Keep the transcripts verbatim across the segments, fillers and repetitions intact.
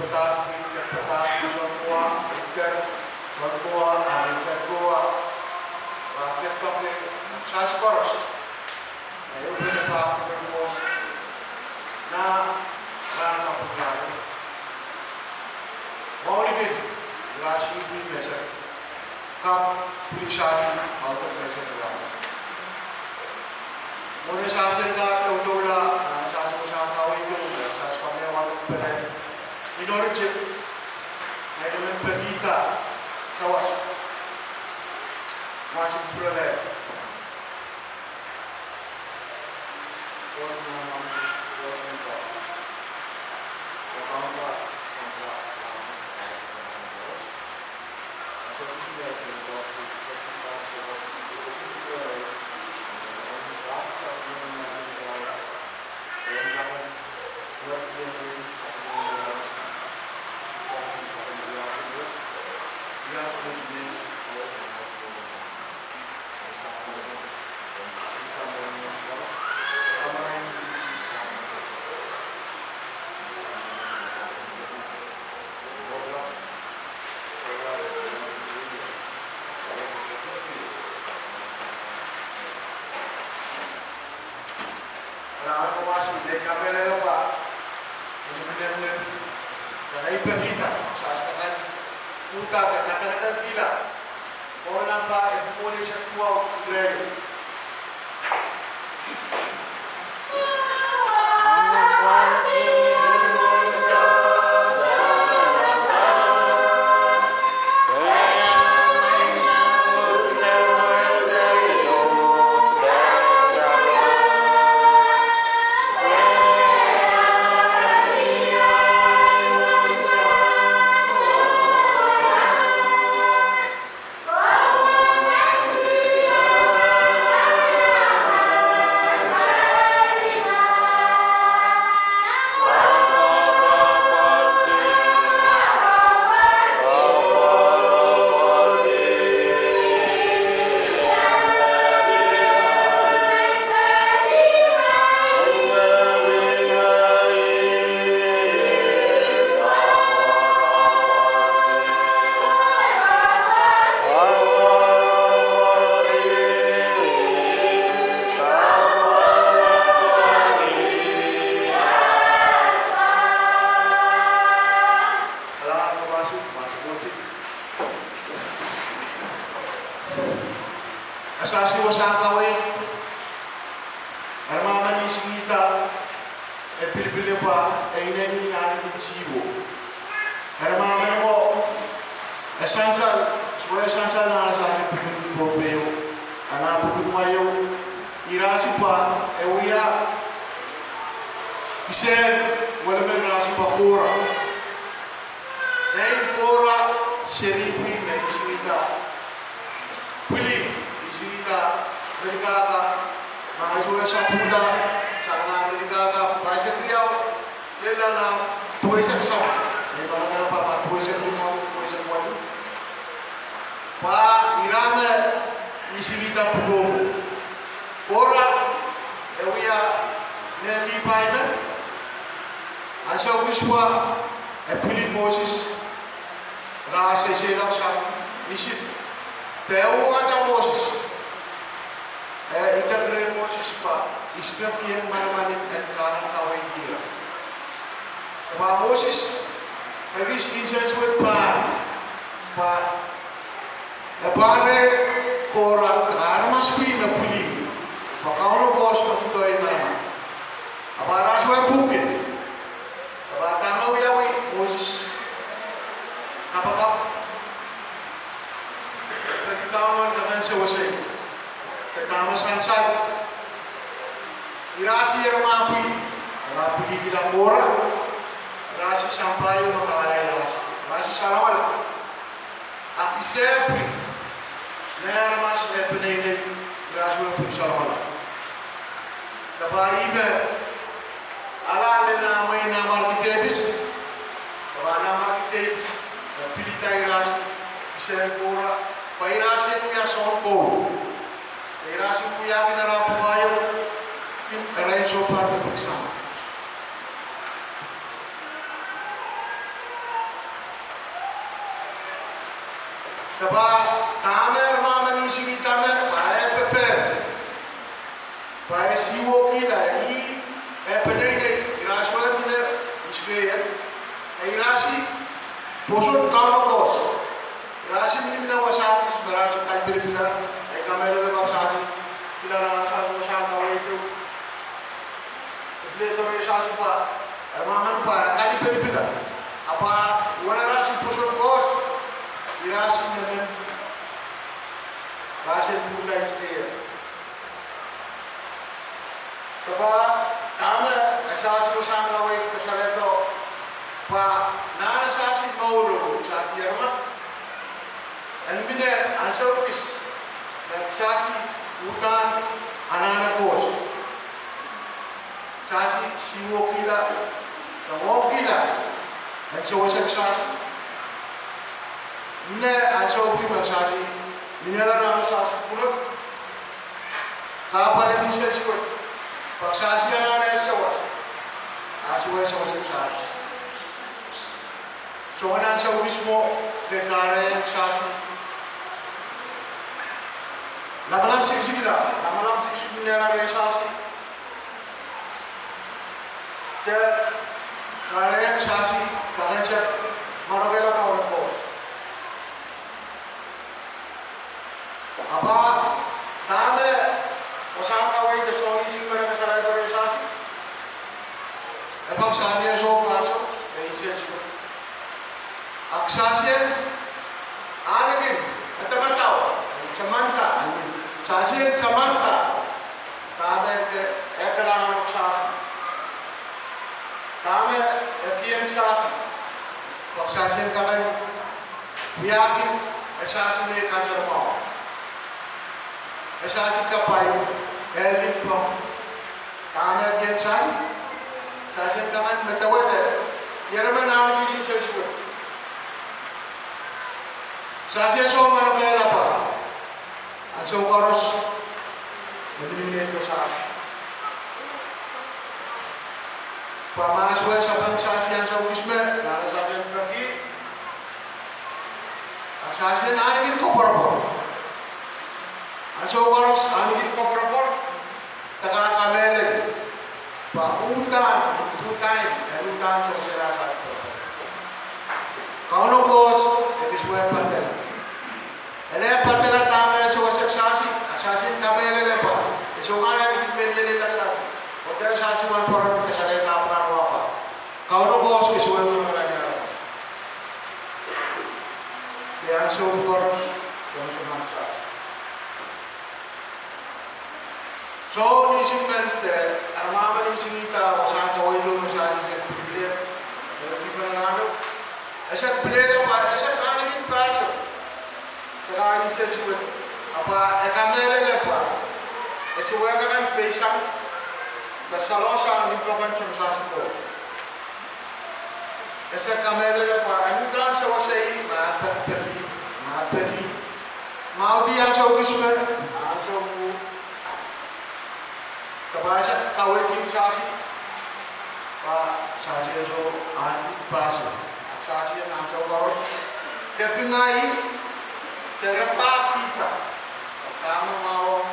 Padahk, padahk, sounkoa, iter, sounkoa, ah iter kowa, ah iter kowa, ah iter kowa, ah sas koaros. Ehu pene pak pene koaros. Nah, nah, nah, pene. Mwahu likin, irasi pwe mese. Kak pil sasi audepen mese pwe. Mwohn sasi ka toutoula, nan sasi wasa kaweid, nan sasi ka me wadek pene. Inou ritip, ngehi men pekihda sawas. Mwahu pwurala. Ahn, koaros me kamehlele pwe, ini menen, kaidehn pekihda, sas kakan, uhdahn kaidehn kaidehn kihla. Koh nahmba, e pwupwudi sehse duwau, ire. Sasi wasa kaweid, eri ma men isihda, e pilipil pwe, e inengieng ahneki siwo. Eri ma men mwo, e sansal, swe sansal nan sasi pwukin Pohnpei, nan pwukin Maio, irasi pwe, e wia, ise, welimen irasi pwe Kora. Nein Kora, seri pwe me isihda. Pwili, isihda, Melkahka, ma ngehi sewese pwuhda, sang nan Melkahka, pahisek riau, lella nan, duweisek sama. Ngehi pahn kala pwe, pwe duweisek limau, duweisek waluh. Pwe, ira me, isihda pwukoa. Kora, e wia, nein Lipai men, ansou kis pwe, e pwili Moses, Rahn seiseilahng sang Isip. Pwe e uhwongada Moses. E idek rehn Moses pwe, Isip ien manaman en Kahnanehn kaweid ira. Pwe Moses, e kis insensuwed pahn, pwe, e pahn reh Kora, aramas pil me pwili. Pwe Kauno Koht me kihdo ih manaman. A pwe aramas wia pwukin. Kapa dahme wiawi Moses. Kapakap. Peki Kauno en kakan sewese. Ke dahme sansal. Irasi eri ma pwili. Eri pwilikihla Kora. Irasi sampah ieu me kahrehda irasi. Irasi sarawala. Ahpw ise pwili. Nein aramas me peneinei. Irasi wia pwili sarawala. Dahme ih me Alehdi nan mwein Nanmwarki Depis, pwe Nanmwarki Depis, me pilada irasi, ise Kora, pwe irasi en wia soun koul. Irasi wiahkin ara pwukoa ieu, en irail sohte pahn pil sang. Kapa dahme Erma men isingihda me, pwe e pepehm, pwe e sihwokihla, ih e peneinei, irail sohte mihne isikeie, irail pwoson Kauno Koht. Irail mihmi nan wasahn kis me irail kalipilipila, e kamehlele pak sahsi, pil nan sahsi wasahn kaweid, e pil doadoahk sahsi pwe Erma men pwe kalipilipila. Ahpw uwen irail pwoson Koht, irail mihmi nan wasahn pwuhk Israel. Kapa dahme e sahsi wasahn kaweid kasalehdo, pwe nan sahsi mour, sahsi aramas, en mihne ansou kis me sahsi uhdahn anahne Koht. Sahsi sihwokihla, de ngoangkihla en sewese sahsi. Mie ansou pwuhk me sahsi, mie nan sahsi pwunod, kahpwal en insensuwed, pak sahsi anahne sawas, a sewese sahsi. Soangen ansou kis mwo, de kahrehiong sahsi lamalam sikisikla, lamalam sikisikla nan rehn sahsi, de kahrehiong sahsi, kakehn sahsi manokehla Kauno Koht. Ahpw dahme wasahn kaweid de soangen ising men kasalehdo rehn sahsi, e pak sahsi soh pahso, e insensuwed. Ahpw sahsi en ahneki, e tamataman, samanda, I mean, sahsi en samanda dahme e kalahngan sahsi, dahme e kihong sahsi, pak sahsi en kak en wiahki e sahsi me kansenamwahu, e sahsi kapai, e lipwong, dahme e kihong sahsi, sahsi en kak en medewehda, ierem en ahneki insensuwed. Sahsi e soh manokehla pwe ansou koaros, e mihmi nan sahsi, pwe mahs wet sapeng sahsi ansou kis me, nan sahsi en peki, ahpw sahsi en ahneki koapworopwor. Ansou koaros ahneki koapworopwor, de kak kamehlele, pwe uhdahn, uhdahn, e uhdahn sewesehla sahsi. Kauno Koht, e kis wia patehla. E patehla dahme e sewese sahsi, ahpw sahsi en kamehlele pwe e sohte anahne kin melielehla sahsi, oh de sahsi wahnpoaron kasalehda pwuhk en wa pwe Kauno Koht kis wia manokehla ni aramas. De ansou koaros, soangen sahsi. Soangen ising men de Erma men isingihda wasahn kaweid me sahsi pilipil, e sehse pilipil pwe e sehse ahneki pahso, de kak insensuwed, ahpw e kamehlele pwe e sewese kak en peisang, de salongsang limpoak en sahsi Koht. E sehse kamehlele pwe e uhdahn sewese ih ma e pekipeki, ma e peki, ma e udi ansou kis me, ansou mwo, de pwe e sehse kaweidki sahsi, pwe sahsi e soh ahneki pahso. Ahpw sahsi en ansou koaros kepinga ih, de rapahkihda dahme mwahu ong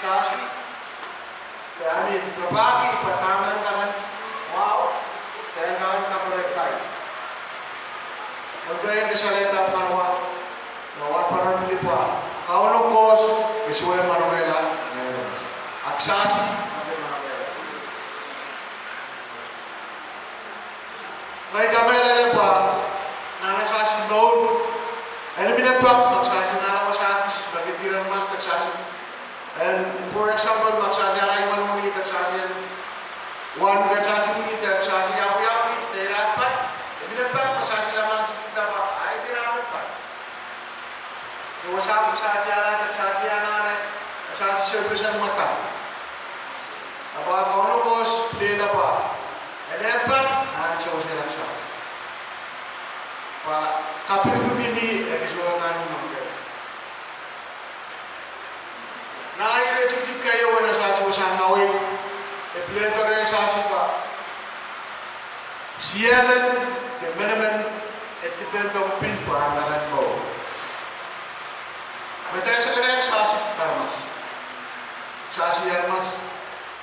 sahsi, de I mean rapahki pwe dahme en kak en mwahu, de en kak en kapere pai. Mwein kasalehda pwuhk en wa, ma wahnpoaron lipwa, Kauno Koht kis wia manokehla ni aramas. Ahpw sahsi, ngehi kamehlele pwe nan sahsi mour, en mihmi pak, pak sahsi nan wasahn kis, pak irail mas de sahsi, en, for example, pak sahsi ala imwen wini de sahsi en, wan de sahsi wini de sahsi awiawi, de irail pak, e mihmi pak, pak sahsi lamalam sikisikla pwe, ahi irail pak. De wasahn kis sahsi ala de sahsi anahne, sahsi service en mwadang. Ahpw Kauno Koht pilada pwe, e pak, ahnsou sehla sahsi. Pwe kapikipik ni e kis wia nan mangke. Nan ire tikitik keieu nan sahsi wasahn kaweid, e pilada rehn sahsi pwe siemen, de menemen, e depend ong pil pwe en kak en mour.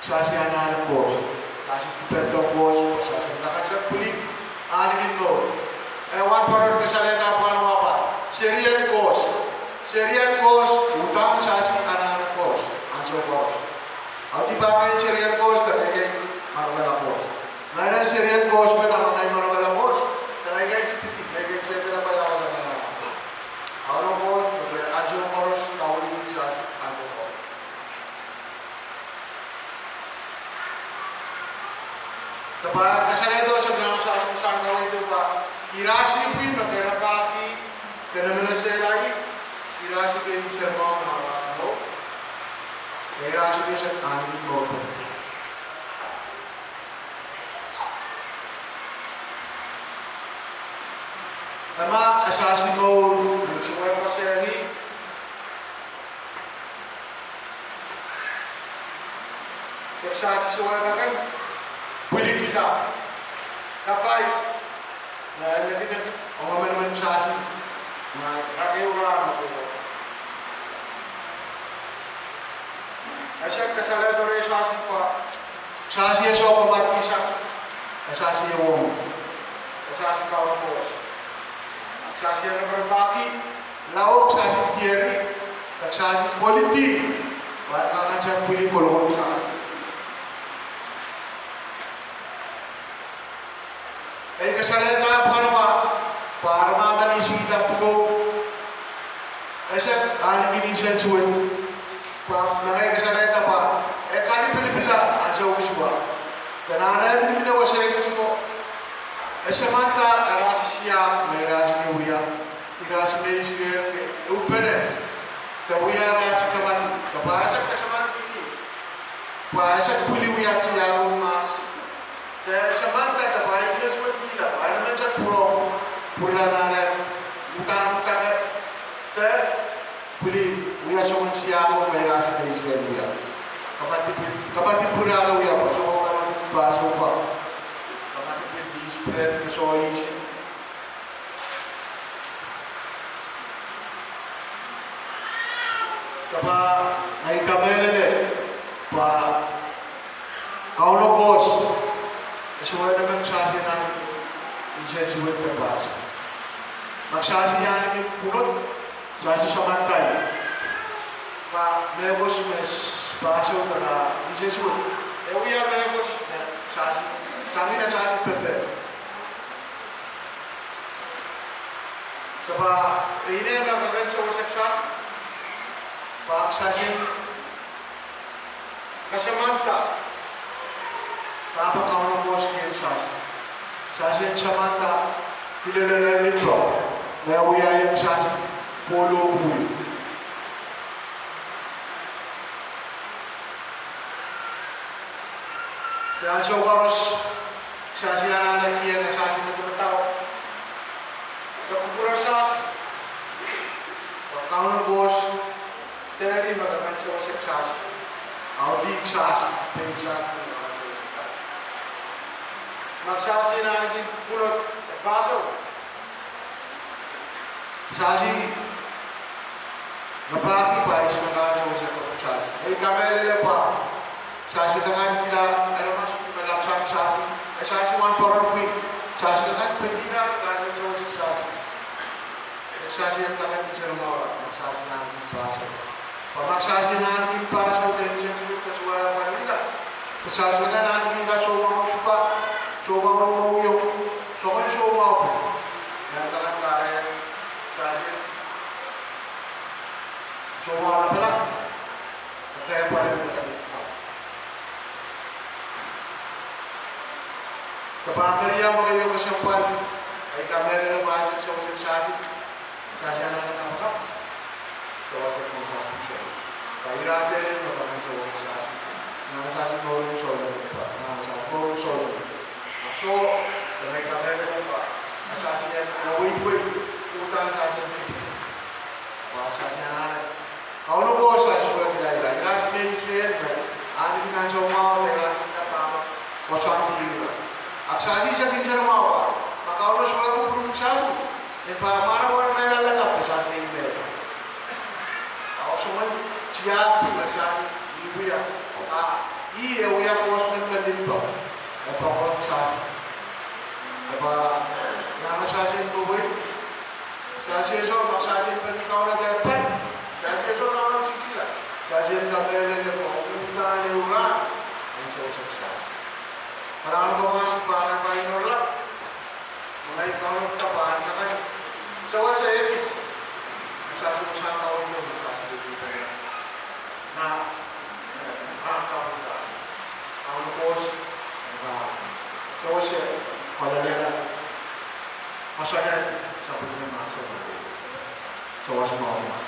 Sasi anahne Koht, sasi depend on Koht, sasi ndahng ansou pwili ahneki mour. E wahnpoaron kasalehda pwehn wahpa serien Koht, serien Koht, udahn sasi anahne Koht ansou koaros. Audipah ngehi serien Koht, de ngehi kei manokehla Koht. Ngehi serien Koht, me ngehi manokehla Koht, de ngehi kei dipidi, ngehi kei sehse na paiawa sana. Auno Koht, de ansou koaros, kaweid sasi ansou koaros. Dahme kasalehdo sang nan sasi sang kaweid pwe, irair sipwi me ke rapahki, ke nemenesehlahr, irair sipwi ke insenmwahu nan aramas mour, irair sipwi sang ahneki mour. Ema, e sasi mour, e sewese koasoandi. Kak sasi sewese kan pwilikihla. Kapai. Nan e nekineki, ong emenemen sasi. Nan e kak ehu rahn oko. E sehse kasalehdo rehn sasi pwe sasi e sohte kamwadikihsang, e sasi e wong, e sasi kaun Koht. Sasi e rapahki, lao sasi dieri, sasi koledi, pwe nan ansou pwili kolokol sasi. Ei kasalehda pwehn wahpa, pwe aramas kan isikihda pwukoa, e sehse ahneki insensuwed, pwe nan ei kasalehda pwe, e kalipilipilda ansou kisuwa. Ke nan e mihmi nan wasa kisuwa. E samanda arail siak me irail wia. Irail me Israel ke, e uhpene. Ke wia irail kamwadih. Ke pahn sehse kasamandiki. Pwe e sehse pwili wia tiahk mahs. Ke samanda ke pahn insensuwedkihla, pwe e men sehse pwurehng, pwurehng nan e, udahn udahn ke, ke pwili wia soangen tiahk me irail me Israel wia. Kamwadih pwurehng wia, pwe soangen kamwadih Passover. Kamwadih pwurehng pihs bred, soh ihs. Dahme, ngehi kamehlele, pwe Kauno Koht, e sewese emen sasi nan insensuwed de pahso. Ma sasi ahneki pwunod, sasi samanda ie. Ma mehkot me pahso de insensuwed, e wia mehkot me sasi, sang ni sasi pepe. Dahme, ine me kak en sewese sasi, pwe sasi en kasamanda, dahme Kauno Koht kin sasi. Sasi en samanda, kilelehda ni pwukoa, me wiahiong sasi, pwolo pwuwi. Ia ansou koaros, sasi anahne kiheng sasi medemedewe. De kupwure sasi, pwe Kauno Koht, dehr me kak en sewese sasi. Audihki sasi, pein sasi, ma sasi ahneki pwunod, e pahso. Sasi rapahki pwe ihs me kak en sewese sasi. Ei kamehlele pwe sasi kak en kihla aramas me lapalap sang sasi. E sasi wahnpoaron pwihn. Sasi kak en peki irail me kak en sewese sasi. Sasi en kak en insenmwahuo, ma sasi ahneki pahso. Pwe ma sasi ahneki pahso de insensuwed de suwed pwalila. Sasi kak en ahneki soumwahu supa, soumwahu mohngiong, soangen soumwahu pwukoa. Nan kak en kahrehda sasi soumwahu lapalap. Kak en pwalila. Dahme Meriam keieu kesempwal, ei kamehlele pwe ansou sewese sasi. Sasi anahne kapakap, de wadek me sasi pwukoa. Pwe ira dehr me kak en sewese sasi. Nan sasi mour en souleng, pwe nan sasi mour en souleng. Soh, de ei kamehlele pwe, a sasi en weidwei, udahn sasi en kipte. Pwe sasi anahne Kauno Koht sasi wehwehkihla ira, irail me Israel me ahneki nan soumwahu, irail me kak en koasoandi ira. Ahpw sasi kak en insenmwahuo, ma Kauno sewese kupwuren sasi, en pahn mwaremware nan lakapw de sasi en mehla. Ahpw soangen tiahk pil me sasi ipwia, a Ih e wia koaros men me limpoak, e poakohng sasi. E pahn, nan sasi en pwopwoud, sasi e soh, ma sasi en peki Kauno de pahn, sasi e soh, nan sisila. Sasi en kamehlele pwe uhdahn ehu rahn en sewese sasi. Kalahngan ko mahs pahn pahn inourla. Mwein Kauno pahn kak sewese ekis. Sasi wasa kaweid, sasi wasa kaweid. Na, eh, na kaweid. Kauno koaros, na, sewese, kolelehla, koasoanehdi sapwellime mahsen. Sewese mwahu.